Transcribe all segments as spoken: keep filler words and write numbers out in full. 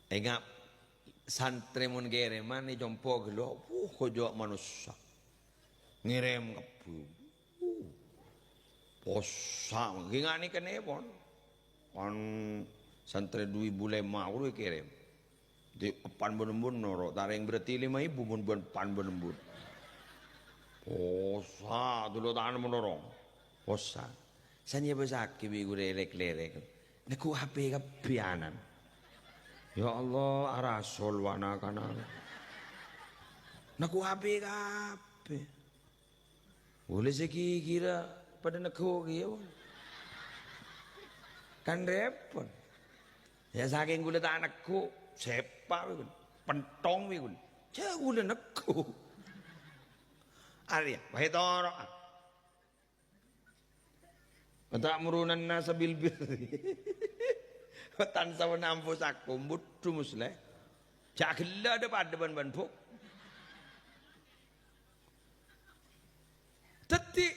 Enga', santrè mon kèrèman è compo' ghellâ', wuh, kojjhâ' manossa. Ngèrèm kabbhi. Wuh. Possa', ghi' nga' nèka nèpon. Kan santrè du èbu lèma' ghuru èkèrèm. Di eppan bân embun noro', ta' rèng berarti lèma èbu mon bân eppan bân embun. Possa', dulu tangan menorong. Possa'. San èbâsaghi bi' ghuru lèk-lèlèk. Neggu' H P kabbhi anan. Ya Allah, arasol wa' na'-kana'. Neggu' H P kabbhi. Ghulâ sè ghighirâ padâ neggu' kèya, wah. Kan rèpot. Ya, sakèng ghulâ ta' neggu', sèpa' bi' ghulâ, pentong bi' ghulâ. Jhâ' ghulâ neggu'. Arèya, bâi toro'a. "Wa ta'muruna an-nasa bil birri." "Wa tansawna anfusakum." Budhu, Musleh. Jhâ' ghellâ' dhâ-padâ bân, bân, Bu. Dhâddhi,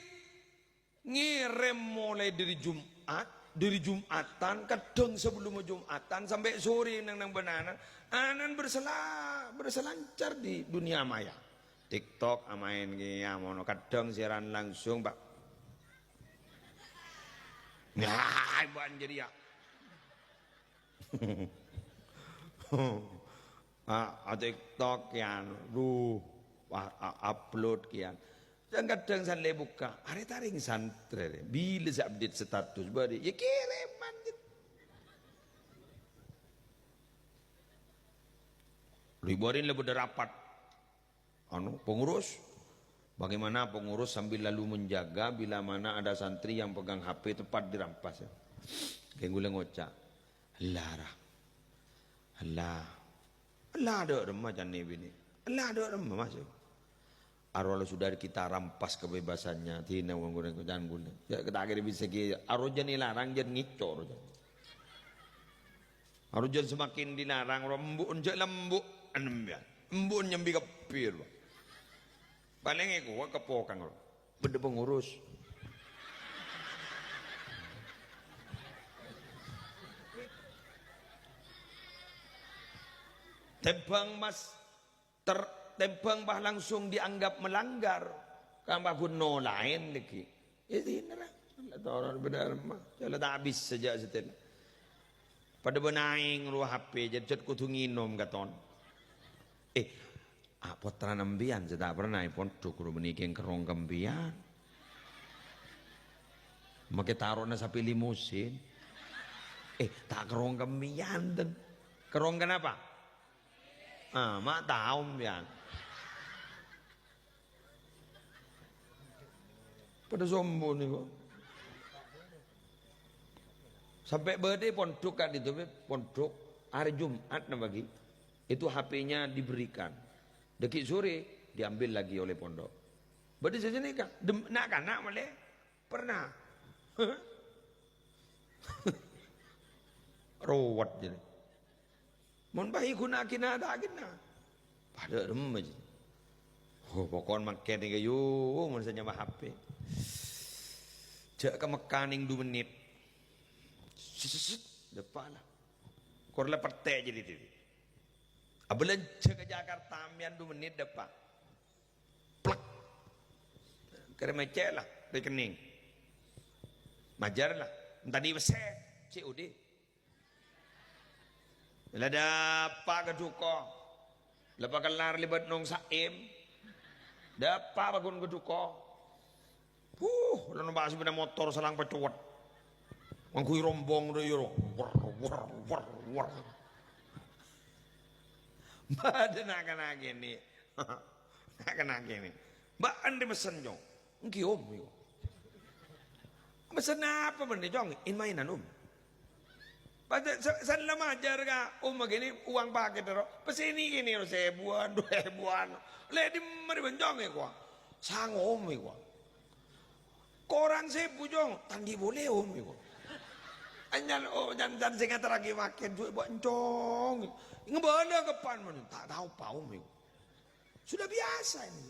ngèrèm molaè dhâri Jum'at, dhâri Jum'atan, kadhâng sabellunna Jum'atan, sampè' sorè neng-neng bân anan, anan bersela-, berselancar di dunia maya. TikTok amaèn kèya mono, kadhâng siaran langsung, Pak. Nah, bân jârèya. A, a TikTok kèyan, duh, a, a, upload kèyan. Kadhâng-kadhâng san lè bukka', arè ta' rèng santrè rè. Bilâ sè update status bâri', ya kèrèman, gitu. Lè bâri' la bâdâ rapat. Anu, pengurus. Bagaimana pengurus sambil lalu menjaga bila mana ada santri yang pegang H P tepat dirampas, ya. Kèng ghulâ ngoca', "Ella, ra. Ella. Ella, dâ' remma," ca'na binè'. "Ella, dâ' remma, Mas." "Aro la sudah kita rampas kebebasannya, dina wong goreng kocan ghulâ. Ya, kita akhiri bisa ki, aro jân èlarang, jân ngèco', aro jân." Aro jân semakin dilarang, ro embu'en jhâ' lembu', enem ya. Embu'en nyambi kebbhi, ro. Palèng èkowa kepokang, ro. Bâdâ pengurus. Tèmbhâng mas ter-, tèmbhâng pas langsung dianggap melanggar, kan pas ghun nolaè lagi. Ya, dinara. La toron bâdâ remma. Jhâ' la ta' bisa jhâ' satèya. Padâ bân aèng rowa H P, jhâ' kodhu ngènom katon. Eh, a, pottrana empèyan sè ta' pernah è pondhuk, ro, bânnè kèng kerrong ka empèyan. Makè taro'na sapè limusin. Eh, ta' kerrong ka empèyan, ten. Kerrong kenapa? Ah, ma' tao empèyan. Padâ sombong nèko. Sampè' bâdâ pondhuk ka'dinto, pondhuk arè Jum'at napa ghi. Itu H P-nya diberikan. Dâgghi' sore diambil lagi oleh pondok. Bâdâ sè sanèka, dem-, na'-kana' malè pernah. Rowet jârèya. Mon bhâi ghun aghina ta' aghina. Padâ remma jâ. Oh, pokon mangkèn nèka, yu, mon sè nyama H P. Jhâ' ka Mekka nèng du mennit. Set, set, set, dâpa' la. Kor la pettè' jârèya. Abâlânjhâ ka Jakarta, mèyan du mennit dâpa'. Plek. Kèrèm ècè' la, rekening. Majâr la, entani pèssè, C O D. La dâpa' ka duko. La pakellar lèbât Nong Saim. Dâpa' bâghun ka duko. Huh, la nompa' sepeda motor salang pacowet. Ngangghuy rombong rèya, ro. Wer, wer, wer, wer. Bâdâ na'-kana' kènè'. Na'-kana' kènè'. "Mbak, andi' mesen, Cong?" "Èngghi, Om," èko. "Mesen apa bânnè, Cong?" "In mainan, Om." Pas sa-, sa-, la majâr ka Om kènè', uwang pakèt ro. Pèssèna kènè' ro, sèbuwân, du èbuwân. "Lè dimma rè bân, Cong?" èko. "Sango, Om," èko. "Korang sèbu, Cong." "Ta' andi' polè, Om," èko. Anyar, oh, can-can sè ngaterraghi pakèt duwè bân, Cong. Ngabâlâ ka pan mon, "Ta' tao pa, Om," èko. Sudah biasa ini.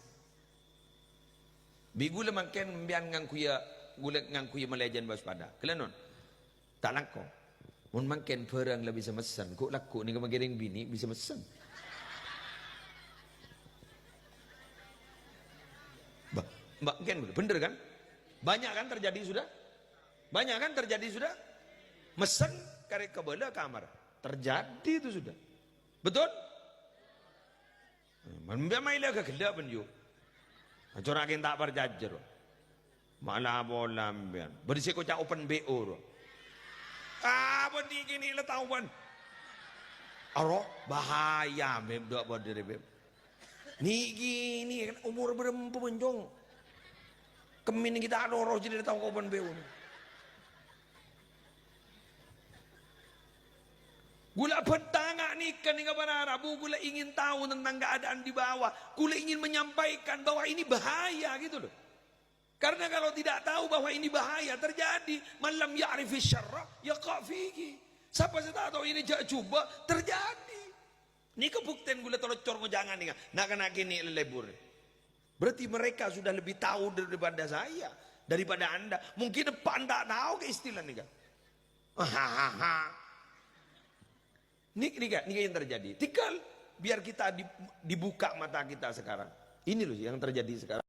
Bi' ghulâ mangkèn empèyan ngangghuya, ghulâ ngangghuya malè jân waspada. Ghellâ' non. Ta' langkong. Mon mangkèn bhârâng la bisa messen, ghu'-lagghu' nèka mangkèn binè bisa messen. Ba-, mangkèn bener kan? Banyak kan terjadi sudah? Banyak kan terjadi sudah? Messen karè kabâlâ kamar. Terjadi itu sudah. Betul? Mon bâ' maèla ghâghellâ' bân yu. Acora'aghi ta' parcajâ, ro. Mala pola sampèyan. Bâdâ sè koca' open B O, ro. Ah, bân nèkè nè' la tao, bân. Aro, bahaya, Beb, dâ' bâdâ rè, Beb. Nèkè nè' kan omor bârâmpa, bân, Cong? Kemmèn nèkè ta' loro jârèya tao ka open B O. Ghulâ bhântanga nèka, nèka para rabu, ghulâ ingin tahu tentang keadaan di bawah. Ghulâ ingin menyampaikan bahwa ini bahaya gitu loh. Karena kalau tidak tahu bahwa ini bahaya terjadi, "Man lam ya'rifi syarra yaqa fihi." Sapa sè ta' tao ini jhâ' jhubâ', terjadi. Nèka buktèn ghulâ taloccor ngojhângan nèka, na'-kana' kènè' lèlèbur. Berarti mereka sudah lebih tahu daripada saya, daripada Anda. Mungkin eppa' ta' tao ka istilah nèka. Hahaha. Nè-, nèka, nèka yang terjadi. Tinggal biar kita di-, dibuka mata kita sekarang. Ini loh yang terjadi sekarang.